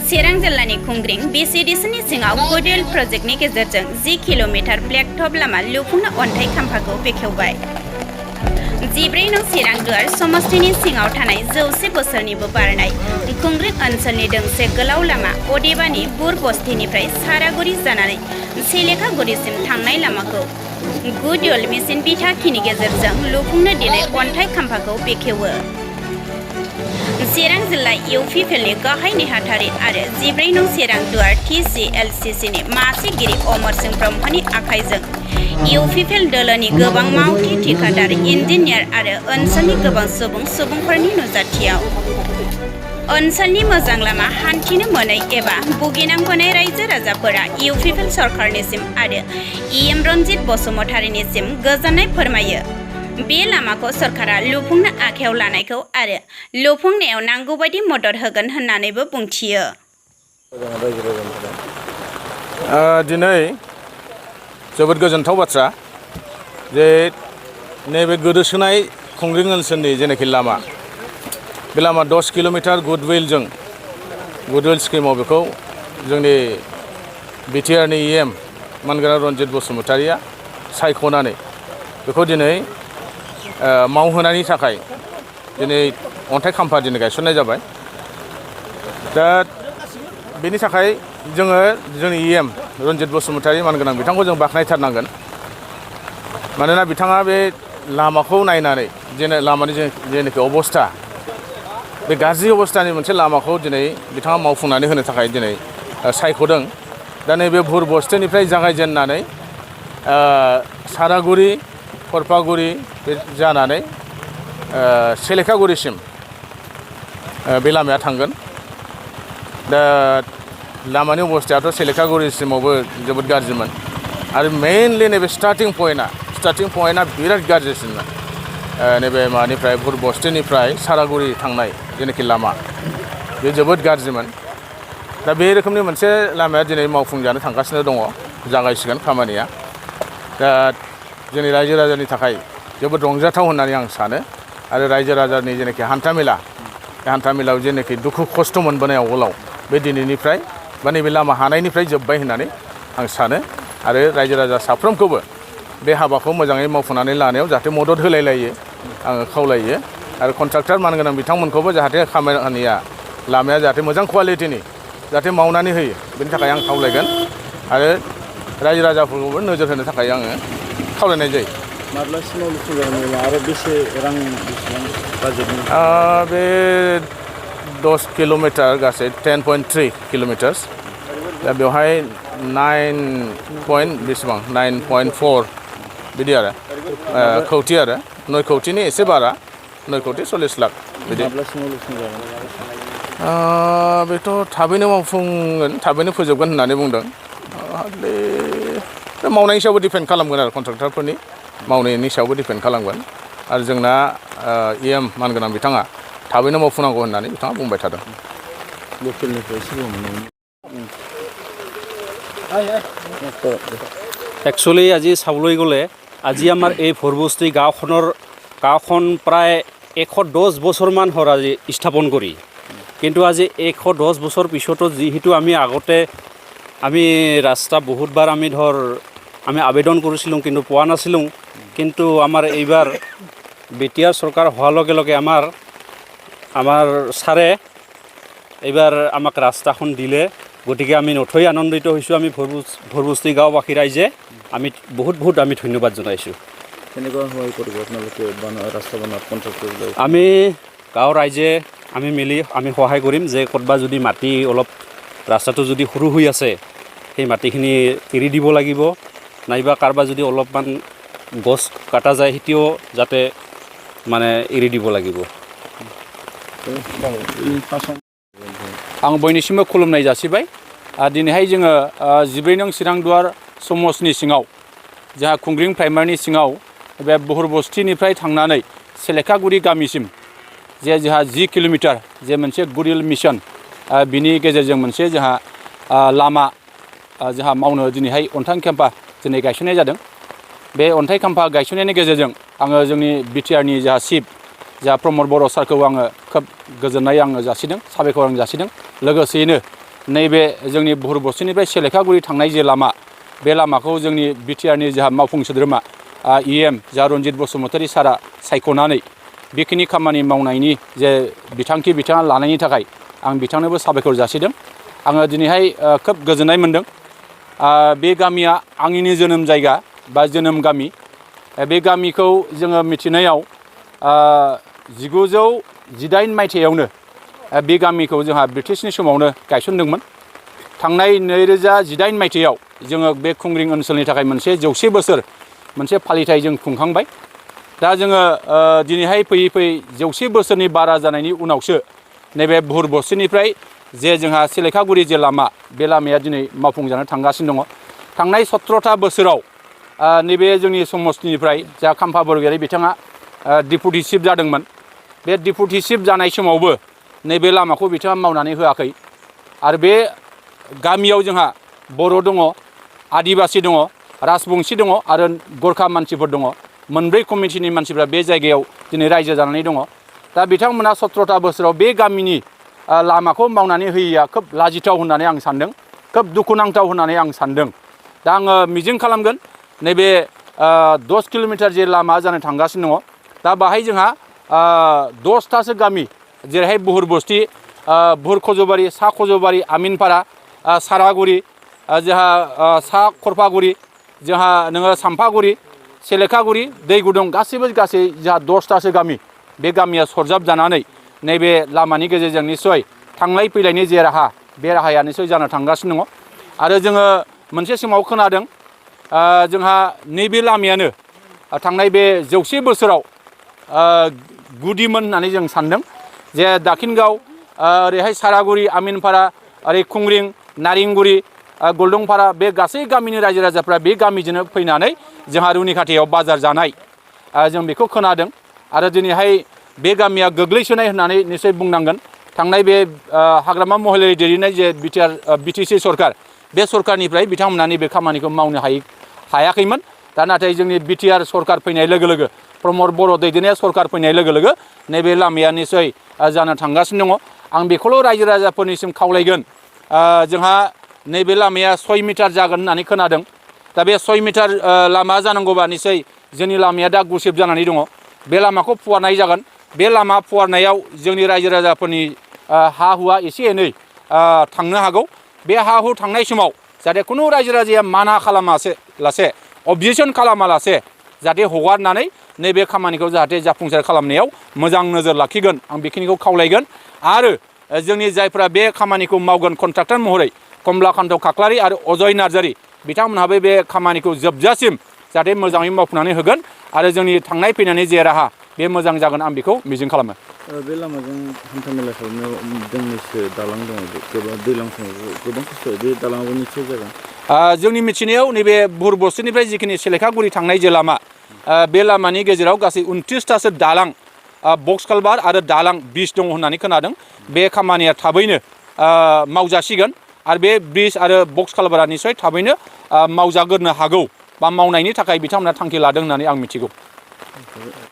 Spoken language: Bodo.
चिरां जिल्लानि खुंग्रिं Vcdcनि सिङाव बोडोलेण्ड प्रजेक्टनि गेजेरजों 10 किल'मिटार ब्लेकटप लामा लुफुंनो अन्थाइ खाम्फाखौ बेखेवबाय। 14 नं चिरां दुवार समस्थिनि सिङाव थानाय 100 बोसोरनिबो बारनाय खुंग्रिं ओनसोलनि दोंसे गोलाव लामा अदेबानि बुर बस्तिनिफ्राय सारागुरि जानानै सेलेखागुरिसिम थांनाय लामाखौ गुडियल मेसिन बिथाखिनि गेजेरजों लुफुंनो दिनै अन्थाइ खाम्फाखौ बेखेवो। चिरां जिल्ला UPPLनि गाहाय नेहाथारि आरो 14 नं चिरां दुवार TCLCC नि मासिगिरि अमरस ब्रह्मनि आखाइजों UPPL दोलोनि गोबां मावथि थिखादार इन्जिनियार आरो ओनसोलनि गोबां सुबुंफोरनि नुजाथियाव ओनसोलनि मोजां लामा हान्थिनो मोनै एबा भुगिनांबोनाय रायजो राजाफोरा UPPL सरकारनिसिम आरो EM रन्जित बसुमतारीनिसिम गोजोननाय फोरमायो। बे लामाखौ सरकारा लुफुंनो आखायाव लानायखौ आरो लुफुंनायाव नांगौ बायदि मदद होगोन होननानैबो बुंथियो। दिनै जोबोद गोजोनथाव बाथ्रा जे नैबे गोदोसोनाय खुंग्रिं ओनसोलनि जेनाखि लामा बे लामा 10 किल'मिटार गुडविल स्किमाव बेखौ जोंनि बिटिआरनि EM मानगोनां रन्जित बसुमतारीया सायख'नानै बेखौ दिनै मावहोनायनि थाखाय दिनै अन्थाइ खाम्फा दिनै गायसननाय जाबाय। दा बेनि थाखाय जोङो जोंनि EM रन्जित बसुमतारी मानगोनां बिथांखौ जों बाख्नायथारनांगोन। मानोना बिथाङा बे लामाखौ नायनानै लामानि जेनाखि अबस्था बे गाज्रि अबस्थानि मोनसे लामाखौ दिनै बिथाङा मावफुंनानै होनो थाखाय दिनै सायख'दों। दा नैबे भुर बस्तिनिफ्राय जागायजेननानै सारागुरि खरफागुरि जानानै सेलेखागुरिसिम बे लामाया थांगोन। दा लामानि अबस्थायाथ' सेलेखागुरिसिमावबो जोबोद गाज्रिमोन आरो मेइनलि नैबे स्टार्टिं पइन्टआ बिराद गाज्रिसिनमोन। नैबे मानिफ्राय भुर बस्तिनिफ्राय सारागुरि थांनाय जेनाखि लामा बे जोबोद गाज्रिमोन। दा बे रोखोमनि मोनसे लामाया दिनै मावफुंजानो थांगासिनो दङ, जागायसिगोन खामानिया। दा जोंनि रायजो राजानि थाखाय जोबोद रंजाथाव होननानै आं सानो आरो रायजो राजानि जेनाखि हान्थामेला बे हान्थामेलायाव जेनाखि दुखु खस्थ' मोनबोनाय आवगोलाव बे दिनैनिफ्राय बा नैबे लामा हानायनिफ्राय जोब्बाय होननानै आं सानो आरो रायजो राजा साफ्रोमखौबो बे हाबाखौ मोजाङै मावफुंनानै लानायाव जाहाथे मदद होलायलायो आङो खावलायो आरो कन्ट्राक्टर मानगोनां बिथांमोनखौबो जाहाथे खामानिया लामाया जाहाथे मोजां क्वालिटिनि जाहाथे मावनानै होयो बेनि थाखाय आं खावलायगोन आरो रायजो राजाफोरखौबो नोजोर होनो थाखाय आङो खावलायनाय जायो। माब्लासिमाव लुफुंजागोन आरो बेसे रां बेसेबां बाजेटनि? बे 10 किल'मिटार गासै 10.3 किल'मिटार्स। दा बेवहाय 9.4 बिदि आरो कौटि आरो 9 कौटिनि एसे बारा 9 कौटि 40 लाख बिदि। माब्लासिमाव लुफुंजागोन? बेथ' थाबैनो मावफुंगोन, थाबैनो फोजोबगोन होननानै बुंदों। बे मावनायनि सायावबो दिपेन्ड खालामगोन आरो कन्ट्राक्टरफोरनि मावनायनि सायावबो दिपेन्ड खालामगोन आरो जोंना EM मानगोनां बिथाङा थाबैनो मावफुंनांगौ होननानै बिथाङा बुंबाय थादों। একচুৱেলি আজি চাবলৈ গ'লে আজি আমাৰ এই ভৰবস্তি গাঁওখন প্ৰায় 110 বছৰমান হ'ল আজি স্থাপন কৰি, কিন্তু আজি 110 বছৰ পিছতো যিহেতু আমি ৰাস্তা বহুতবাৰ আমি আবেদন কৰিছিলোঁ কিন্তু পোৱা নাছিলোঁ। কিন্তু আমাৰ এইবাৰ বিটিআৰ চৰকাৰ হোৱাৰ লগে লগে আমাৰ ছাৰে এইবাৰ আমাক ৰাস্তাখন দিলে, গতিকে আমি নথৈ আনন্দিত হৈছোঁ। আমি ভৰবস্তি গাঁওবাসী ৰাইজে আমি বহুত আমি ধন্যবাদ জনাইছোঁ। কেনেকুৱা সহায় কৰিব আপোনালোকে ৰাস্তা বনোৱাত কণ্ট্ৰেক্টৰ? আমি গাঁৱৰ ৰাইজে আমি মিলি আমি সহায় কৰিম যে ক'ৰবাত যদি মাটি অলপ ৰাস্তাটো যদি সৰু হৈ আছে সেই মাটিখিনি এৰি দিব লাগিব, নাইবা কাৰোবাৰ যদি অলপমান গছ কাটা যায় সেইটোও যাতে মানে এৰি দিব লাগিব। आं बयनिसिमबो खुलुमनाय जासिबाय। दिनैहाय जोङो 14 नं चिरां दुवार समसनि सिङाव जोंहा खुंग्रिं प्राइमारिनि सिङाव बे बुहुरबस्तिनिफ्राय थांनानै सेलेखागुरि गामिसिम जे जोंहा 10 किल'मिटार जे मोनसे गुडियल मिशन बिनि गेजेरजों मोनसे जोंहा लामा जोंहा मावनो दिनैहाय अन्थाइ खाम्फा दिनै गायसननाय जादों। बे अन्थाइ खाम्फा गायसननायनि गेजेरजों आङो जोंनि बिटिआरनि जोंहा चिफ जा प्रमद बर' सारखौ आङो खोब गोजोननाय जासिदों, साबायखर जासिदों। लोगोसेयैनो नैबे जोंनि बुहुरबस्तिनिफ्राय सेलेखागुरि थांनाय जे लामा बे लामाखौ जोंनि बिटिआरनि जोंहा मावफुं सोद्रोमा EM जा रन्जित बसुमतारी सारा सायख'नानै बेखिनि खामानि मावनायनि जे बिथांखि बिथाङा लानायनि थाखाय आं बिथांनोबो साबायखर जासिदों। आङो दिनैहाय खोब गोजोननाय मोनदों। बे गामिया आंनिनो जोनोम जायगा बा जोनोम गामि। बे गामिखौ जोङो मिथिनायाव 1918 मायथाइयावनो बे गामिखौ जोंहा ब्रिटिशनि समावनो गायसनदोंमोन। थांनाय 2018 मायथाइयाव जोङो बे खुंग्रिं ओनसोलनि थाखाय मोनसे 100 बोसोर मोनसे फालिथाय जों खुंखांबाय। दा जोङो दिनैहाय फैयै फैयै 100 बोसोरनि बारा जानायनि उनावसो नैबे बुहुरबस्तिनिफ्राय जे जोंहा सेलेखागुरि जे लामा बे लामाया दिनै मावफुंजानो थांगासिनो दङ। थांनाय 17था बोसोराव नैबे जोंनि समस्तिनिफ्राय जा खाम्फा बरगयारि बिथाङा डिपुटि चिफ जादोंमोन। बे डिपुटि चिफ जानाय समावबो नैबे लामाखौ बिथाङा मावनानै होआखै। आरो बे गामियाव जोंहा बर' दङ, आदिबासि दङ, राजबंसि दङ आरो गरखा मानसिफोर दङ। मोनब्रै कमिटिनि मानसिफ्रा बे जायगायाव दिनै रायजो जानानै दङ। दा बिथांमोना 17था बोसोराव बे गामिनि लामाखौ मावनानै होयैया खोब लाजिथाव होननानै आं सानदों, खोब दुखुनांथाव होननानै आं सानदों। दा आङो मिजिं खालामगोन नैबे 10 किल'मिटार जे लामा जानो थांगासिनो दङ। दा बाहाय जोंहा 10थासो गामि जेरैहाय बुहुरबस्ति, बुहुर खजबारि, सा खजबारि, आमिनपारा, सारागुरि, जोंहा सा खरफागुरि, जोंहा नोङो सामफागुरि, सेलेखागुरि, दै गुदुं गासै जोंहा 10थासो गामि बे गामिया सरजाब जानानै नैबे लामानि गेजेरजों निस्सय थांलाय फैलायनि जे राहा बे राहाया निस्सय जानो थांगासिनो दङ। आरो जोङो मोनसे समाव खोनादों जोंहा नैबे लामायानो थांनाय बे 100 बोसोराव गुदिमोन होननानै जों सानदों। जे दाखिनगाव, ओरैहाय सारागुरि, आमिनपारा, ओरै खुंग्रिं, नारेंगुरि, गलदंपारा बे गासै गामिनि रायजो राजाफ्रा बे गामिजोंनो फैनानै जोंहा रुनिखाथायाव बाजार जानाय जों बेखौ खोनादों। आरो दिनैहाय बे गामिया गोग्लैसोनाय होननानै निस्सय बुंनांगोन। थांनाय बे हाग्रामा महिलारि दैदेननाय जे बिटिसि सरकार बे सरकारनिफ्राय बिथांमोना नैबे खामानिखौ मावनो हायाखैमोन। दा नाथाय जोंनि बिटिआर सरकार फैनाय लोगो लोगो, प्रमद बर' दैदेननाय सरकार फैनाय लोगो लोगो नैबे लामाया निस्सय जानो थांगासिनो दङ। आं बेखौल' रायजो राजाफोरनिसिम खावलायगोन, जोंहा नैबे लामाया 6 मिटार जागोन होननानै खोनादों। दा बे 6 मिटार लामा जानांगौबा निस्सय जोंनि लामाया दा गुसेब जानानै दङ। बे लामाखौ फुवारनाय जागोन। बे लामा फुवारनायाव जोंनि रायजो राजाफोरनि हा हुआ एसे एनै थांनो हागौ। बे हा हु थांनाय समाव जाहाथे खुनु रायजो राजाया माना खालामालासे, अबजेक्सन खालामालासे जाहाथे हगारनानै नैबे खामानिखौ जाहाथे जाफुंसार खालामनायाव मोजां नोजोर लाखिगोन, आं बेखिनिखौ खावलायगोन। आरो जोंनि जायफ्रा बे खामानिखौ मावगोन कन्ट्राक्टर महरै कमलाकान्त खाख्लारि आरो अजय नार्जारि बिथांमोनहाबो बे खामानिखौ जोबजासिम जाहाथे मोजाङै मावफुंनानै होगोन आरो जोंनि थांनाय फैनायनि जे राहा बे मोजां जागोन, आं बेखौ मिजिं खालामो। बे लामाजों हान्थामेला खालामनायाव दोंनैसो दालां दङ, गोबां दैज्लां समाव गोबां खस्थ', बे दालाङाबो निस्सय जागोन। जोंनि मिथिनायाव नैबे बुहुरबस्तिनिफ्राय जिखिनि सेलेखागुरि थांनाय जे लामा, बे लामानि गेजेराव गासै 29थासो दालां, बक्स कालभार आरो दालां ब्रिज दङ होननानै खोनादों। बे खामानिया थाबैनो मावजासिगोन आरो बे ब्रिज आरो बक्स कालभारा निस्सय थाबैनो मावजागोरनो हागौ बा मावनायनि थाखाय बिथांमोना थांखि लादों होननानै आं मिथिगौ।